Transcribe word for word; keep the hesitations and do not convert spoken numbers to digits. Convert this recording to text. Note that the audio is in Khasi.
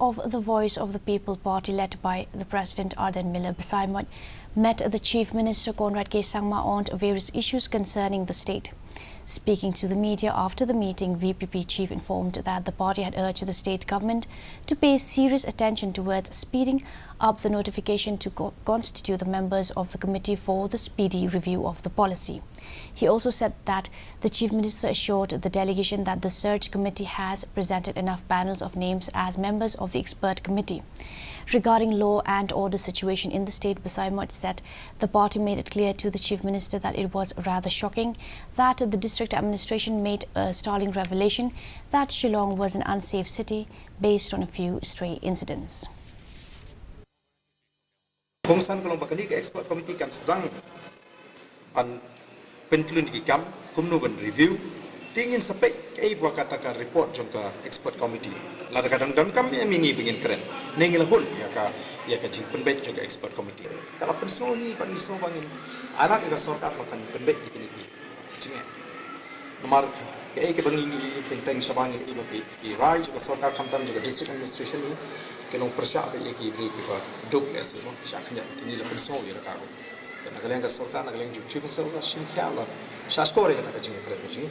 of the Voice of the People Party, led by the President Ardent Miller Basaiawmoit, met the Chief Minister Conrad K Sangma on various issues concerning the state. Speaking to the media after the meeting, V P P chief informed that the party had urged the state government to pay serious attention towards speeding up the notification to co- constitute the members of the committee for the speedy review of the policy. He also said that the Chief Minister assured the delegation that the search committee has presented enough panels of names as members of the expert committee. Regarding law and order situation in the state, Basaiawmoit said the party made it clear to the Chief Minister that it was rather shocking that the district administration made a startling revelation that Shillong was an unsafe city based on a few stray incidents. Kongsan ka long ba kane ka expert committee kan sdang ban pynkhlaiñ ki kam kumno ban review. Te ngin sa peit kaei ba kata ka report jong ka expert committee. Lada ka dang donkam ïa ngi ba ngin kren. Ne ngi la hun ïa ka ïa ka jingpynbeit jong ka expert committee. Ka la pynsngew ngi ban ngi sngew ba ngin ailad ïa ka sorkar ba kan pynbeit ïa kine ki jingeh. Namar kaei kaba ngi ngi pynthikna shabar ngi ba ki ki rai jong ka sorkar khamtam jong ka district administration ngi ki long pyrshah ba ïa ki briew kiba duk leh shisha khyndiat. Ngi la pynsngew ïa ka ruh. Na ka liang ka sorkar, na ka liang jong chief minister la shim khia la sha skor ïa kata ka jingïakren jong ngi.